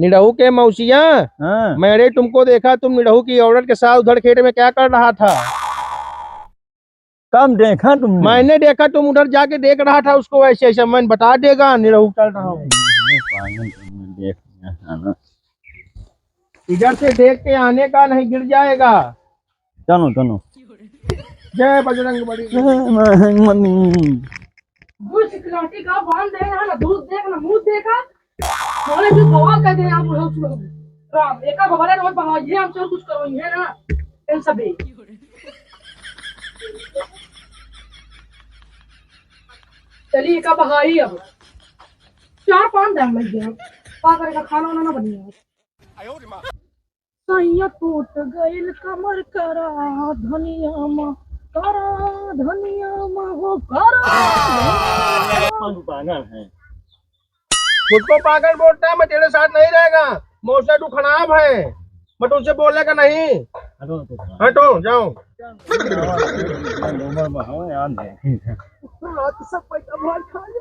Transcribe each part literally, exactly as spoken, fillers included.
निरहू के मौसिया, हाँ। मैंने तुमको देखा, तुम निरहू की औरत के साथ उधर खेत में क्या कर रहा था? कब देखा तुमने? मैंने देखा, तुम उधर जाके देख रहा था उसको, ऐसे ऐसे। मैं बता देगा, निरहू चल रहा हूँ। ये पागल तुमने देख लिया, है ना? इधर से देख के आने का, नहीं गिर जाएगा। चलो, चलो। जय बजरंग बली। जय बजरंग बली। दूध की लहटी का बांध दे, ना दूध देख, ना मुंह देखा। साले भी बवाल कर दे आप लोग। राम, एका बवाल रोज बहाइए, हम सब कुछ करो, ये ना, इन सभी। चलिए, एका बहाई अब। चार पाँच दाम लग गया। का करेगा, खाना वाना ना बनिए। सैया टूट गइल कमर करा धनिया मा, करा धनिया मा हो, करा धनिया मा। पागल है। खुद को पागल बोलता है, मैं तेरे साथ नहीं रहेगा। मौसा तू खराब है, मैं तुझसे बोलेगा नहीं। हटो, हटो। हटो, जाओ। सब पैसा भाई खा ले।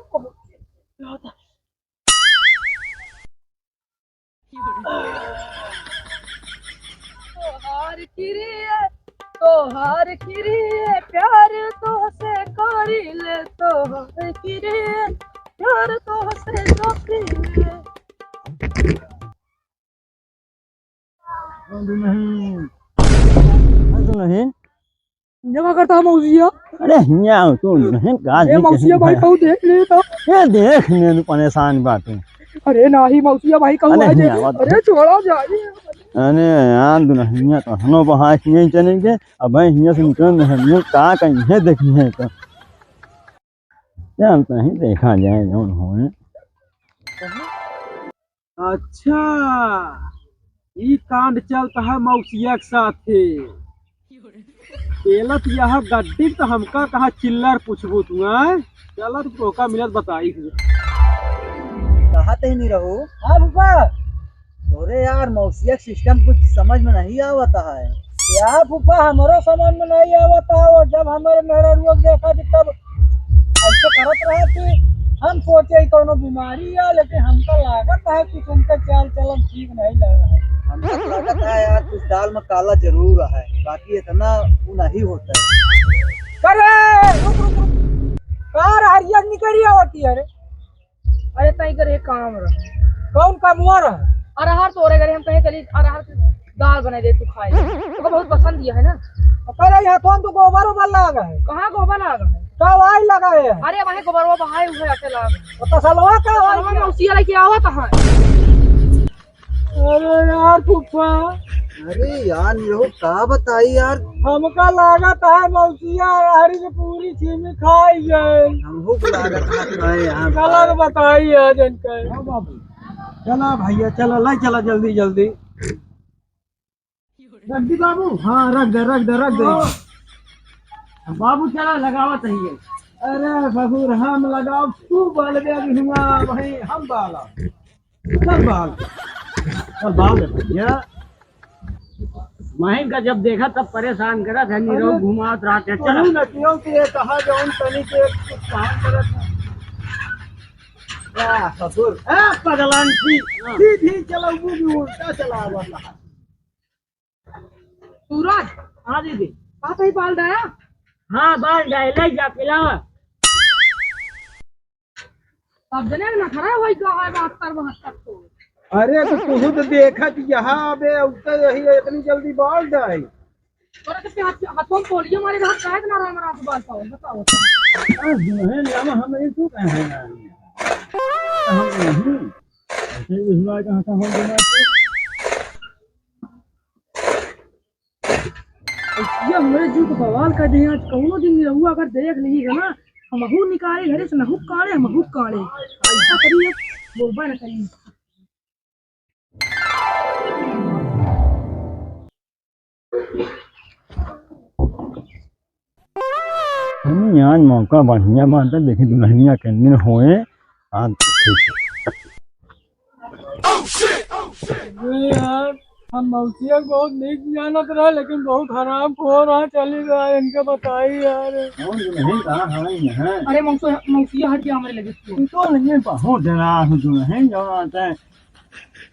तोहार किरिया, तोहार किरिया, प्यार तोहसे करीले, तोहार किरिया, प्यार तोहसे करीले। नहीं। नहीं। ये का करता है मौसिया? अरे हियाँ तो नहीं, का ए, नहीं मौसिया भाई, कहूँ देख ले तो। ये देख ले, तू परेशान बाटे। अरे नाही मौसिया भाई, कहूँ अरे आ जाए। हियाँ बात। अरे छोड़ा जाए। अरे यार, दुल्हनिया तो हनो बहाए के नहीं चलेंगे। अब भाई हियाँ से निकल नहीं, का कहीं है देखी है तो। चल, कहीं देखा जाए जौन होए। अच्छा, ई कांड चलता है मौसिया के साथे। चलत यह गड्डी तो हमका कहा चिल्लर पूछबू तू, आय? चलत तोहका मिलत बताई हूँ। कहा तही नहीं रहो। हाँ फूफा। तोरे यार मौसिया के सिस्टम कुछ समझ में नहीं आवता है। यार फूफा, हमरो समझ में नहीं आवता है। वो जब हमारे मेहरारुआ के देखा थी तब ऐसे करत रहे कि हम सोचे ही कौनो बीमारी है, लेकिन हमका लागत है कि उनका चाल चलन ठीक नहीं लग रहा है। हमका लागत है यार, कुछ दाल में काला जरूर है, बाकी इतना वो नहीं होता है। अरे रुक, रुक, रुक। कार हरियर निकली आवती है रे। अरे तई करे काम रहा। कौन कमुआ रहा? अरहर तोरे घरे हम कहे चली अरहर के दाल बना दे तू खाए। तो बहुत पसंद दिया है ना। करे यहाँ तो हम तो गोबर ओबर लाग है। कहाँ गोबर लाग है? तो वाई लगा है। अरे वहीं गोबरवा बहाए हुए आटे लाग है। तो तसलवा का वाई तसलवा में उसी लेके आवा कहाँ है? अरे यार फूफा। अरे यार निरहू का बताई यार। हमका लागत है मौसिया हरी के पूरी छीमी खाई गए। हमहू को लागत है खाए यहाँ। गलत बताई है जनका। हाँ बाबू, चला भैया, चला, ले चला जल्दी जल्दी। रख दी बाबू। हाँ, रख दे, रख दे, रख दे। बाबू चला लगावत है ये। अरे ससुर, हम लगाओ, तू बाल दे अभी हुआ, वही हम बाला। चल बाल, चल बाल दे भैया। महीन का जब देखा तब परेशान करत है, निरहू अरे, घुमात रहत है, तू चल। न कियो कि ये कहा जौन तनी के कुछ काम करत है। वाह, ससुर। ए, पगलांटी, हाँ। सीधी चलाऊ, वो भी उल्टा चलावत है। सूरज। हाँ दीदी। का सही बाल डाया? हाँ, बाल डाय, ले जा, पिलावा। अब जने नखरा होई का है बहत्तर बहत्तर तो। अरे तो तू तो देखत यहाँ अबे उतर यही इतनी जल्दी बाल डाई। तोरा के हाथ, हाथों में पोलियो मारे रहत काहे के ना राम राम से बाल पाओ, बताओ। अरे दुल्हन लामा हम नहीं तू कहे हैं ना। हम नहीं। ऐसे ही हुआ कहाँ था हम जमा के। ये हमरे जीव को बवाल कर दिए आज। कौनो दिन निरहुआ अगर देख ली है ना, हमहू निकाले घरे से नहुक काढ़े, हमहू काढ़े। ऐसा करिए, बोलबा न करिए। हमनी आज मौका बढ़िया बाटे, देखी दुल्हनिया के दिन होए। आज अरे यार, हम मौसिया के बहुत नीक जानत रहे, लेकिन बहुत हराम खोर रहा, चली गया, इनके बताई यार। कौन दुल्हन कहाँ है यहाँ? अरे मौसो-, मौसिया हट गया हमारे लगे। तू तो नहीं, बहुत डरा हूँ दुल्हन, जो आता है।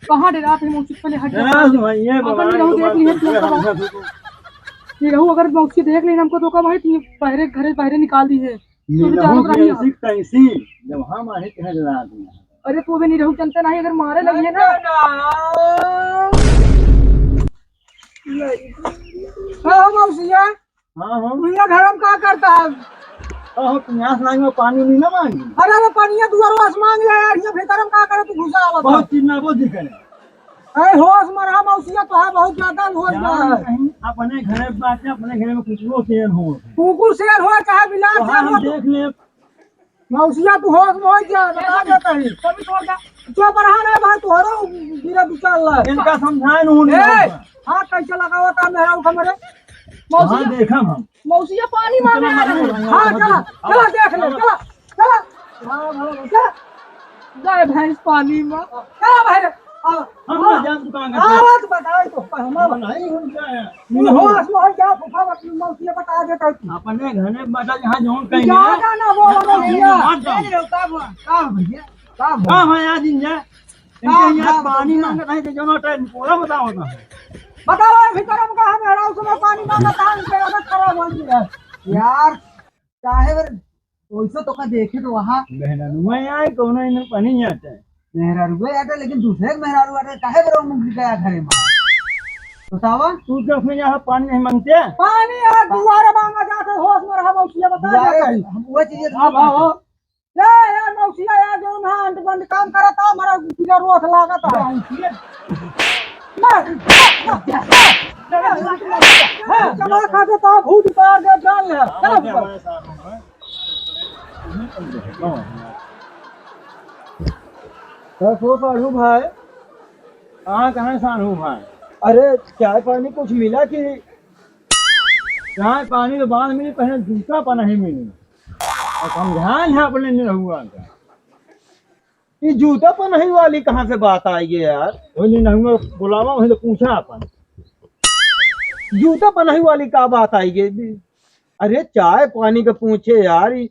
कहाँ डेरात है मौसी, पहले हट जा। डरात नहीं है, अपन बाबा, निरहू देख लिए, तुमको बाबा। निरहू अगर मौसी देख लेना हमको तो का भाई, तुम बहरे, घरे बहरे निकाल दी है। तू तो निरहू जानत रही है। कैसी, कैसी, जब हम आए थे डरात नहीं। अरे तू भी निरहू जनता नहीं, अगर मारे लगी है ना। हाँ, मौसिया। हाँ, हाँ। तू ये घर में का करता है? हाँ, हाँ, तू यहाँ से लाइन में पानी नहीं ना मांगी। अरे वो पानी है, दुआर वास मांग ले यार, ये भीतर में का करे तू घुसा आवत है? बहुत चीज ना, बहुत दिक्कत है। अरे होश में रहा मौसिया, तो है बहुत ज्यादा होश में जान है। कहीं अपने घर में बात है, अपने घर में कुकुर शेर हो। कुकुर शेर हो चाहे बिलार तो शेर हम हो। देख ले। मौसिया तू होश में हो जा, बता देता ही। कभी छोड़ दे। चुप रहा ना भाई, तोहरो गिरा दू चार लाख। इनका समझाए न होने ए, वाला। हाथ कैसे लगावा था मेरा उठा मेरे? मौसिया, हाँ, देखा हम। मौसिया पानी मांगे आ रहे हैं। हाँ, चला, चला, देख ले, चला, चला। हाँ, हाँ, चला। गाय भैंस पानी में। चला भाई, आ, हम ना जान दुकान का। आवाज बताओ तो, हम नहीं हम क्या है? तू होश में हो जा, फूफा बता, मौसिया बता देता है तू। अपने घर में बता, यहाँ जौन कहीं जा, है। जा ना, वो मौसिया। मत जाओ। ए, का हुआ? का हुआ भैया? का हुआ? का हुआ यार, दिन जा? इनके यहाँ पानी मांगत है, तो जौन टाइम पूरा बताओ ना। बताओ, अभी करम का हम हराऊ समय पानी मांगत है, इनके आदत खराब हो गई है। यार, काहे बर, वैसे तो का देखे तो वहाँ। मेहरारू में आए, कौनो इन्हें पानी नहीं आता है। मेहरारू में आता है, लेकिन दूसरे के मेहरारू आता है, काहे बर वो मुंह गया घरे में? बतावा। तू तो अपने यहाँ पानी नहीं मांगते? पानी यार, दुआरे मांगा जाता है, होश में रहा, मौसिया बता दुआरे, देता है। हम वो चीजें हाँ, हाँ, हाँ। ए, ए, मौसिया, ए, जौन है, अंट बंट काम करत है, हमारा पूरा रोथ लागत है। मौसिया। ना, ना, ना, ना, हाँ, चला खा दे, तो भूत मार दे, डाल ले। चला ऊपर। बस हो, साढ़ू भाई। कहाँ, कहाँ साढ़ू भाई? अरे, चाय पानी कुछ मिला कि? चाय पानी तो बाद में मिली, पहले जूता पर नहीं मिली। और समझान है अपने निरहुआ का। ये जूता पहनाई वाली कहाँ से बात आई है यार? वही निरहुआ बुलावा, वही तो पूछा अपन। जूता पहनाई वाली का बात आई है? अरे चाय पानी का पूछे यार, ये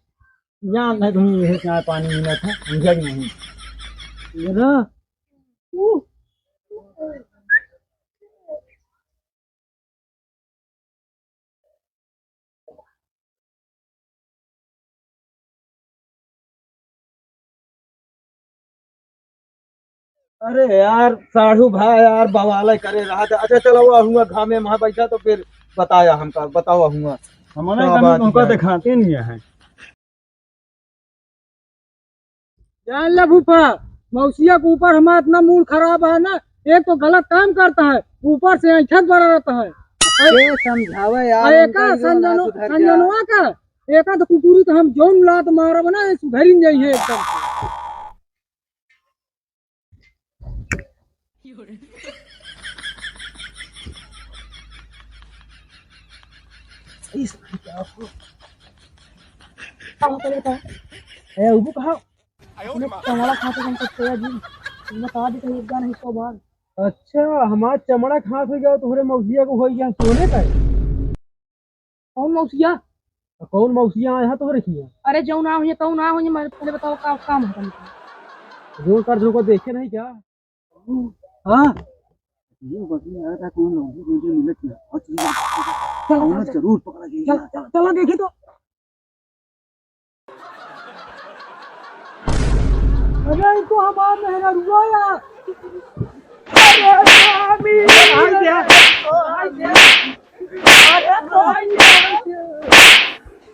यहाँ नहीं तुम ये चाय पानी मिला था, हम जग नहीं। ये ना। अरे यार, साढ़ू भाई यार, बवाले करे रहा था। अच्छा, चलो, वो हुआ घामे में बैठा तो फिर बताया हमका, बताओ हुआ। हमारे का कमी बात तुमका है? दिखाते नहीं है। जान ले फूफा, मौसिया के ऊपर हमारा इतना मूड खराब है ना, एक तो गलत काम करता है, ऊपर से ऐंठत बड़ा रहता है। ए, समझावे यार, और एका उनका जो ना संजनो-, सुधर जा। संजनवा का, एका तो कुकुरी तो हम जौन लात मारब ना, ये सुधरी नहीं है एकदम से। इस, क्या हो? कहाँ पे रहता है? ए, उबू कहाँ? अपने चमड़ा खाते हम तो तेरा जी, तुम बता दी कहीं एक बार नहीं सौ बार। अच्छा, हमार चमड़ा खात हो गया, तोहरे मौसिया को हो गया सोने का? कौन मौसिया? तो कौन मौसिया आया है तोहरे किया? अरे जौन ना हुई, तौन ना हुई, मैं पहले बताओ का काम है तुमको? जो कर जो को देखे नहीं क्या? हाँ? ये बकरी आ रहा था, कौन लोग मुझे मिलत नहीं। और चीज़ चल, कौन चल, जरूर पकड़ा गया। चल, चल, चला देखी तो। अरे, ई तो हमार मेहररुआ यार। अरे, स्वामी। अरे, भाई, अरे, भाई।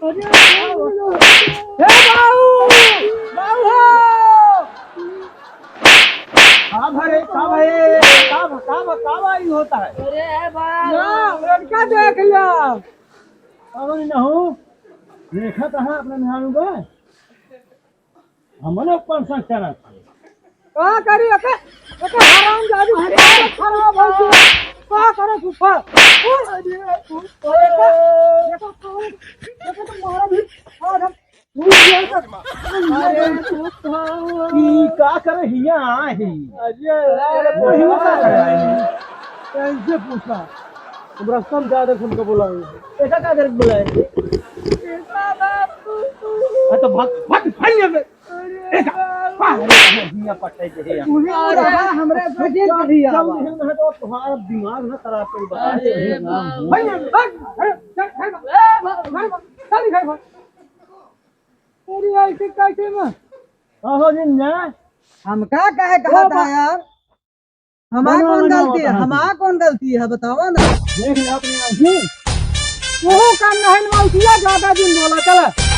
अरे, हे बाबू, बाबू हो। का भरे, का भरे, का भ-, का भ-, का भाई होता है? अरे, हे बाबू। ना, लड़का देख लिया। अब नहीं ना हो। देखा कहाँ अपने मेहरारू का? हमने ऊपर से चढ़ा। का करी एके, एके हरामजादी अरे! खराब हो गया। का करे फूफा? अरे, एके, एके तो मारा भी, और हम भूल गए तो। अरे, फूफा। ई का करे हिया आहे? अरे, अरे, अरे, वही का करे? कैसे पूछा? हम रास्ता में जा रहे थे, हमको बुलाए। ऐसा का करके बुलाए? हाँ, तो भाग, भाग, भाग यहाँ से। ए, जा। बाहर हियाँ पटक दे, हियाँ। तू ही रहा हमरे बजे चल, चढ़ी चल, आवा। हियाँ ना तो तुम्हारा दिमाग ना खराब कर बता। अरे बाप। भैया, हट, हट, हट, हट, हट, हट, चल, घर पर। अरे, ऐसे कैसे में? कहो जिन जा। हमका कहे कहा था यार? हमार कौन गलती है? हमार कौन गलती है, बतावा ना। देख ले अपने आँखी। तू का नहीं मौसिया ज्यादा दिन बोला, चला।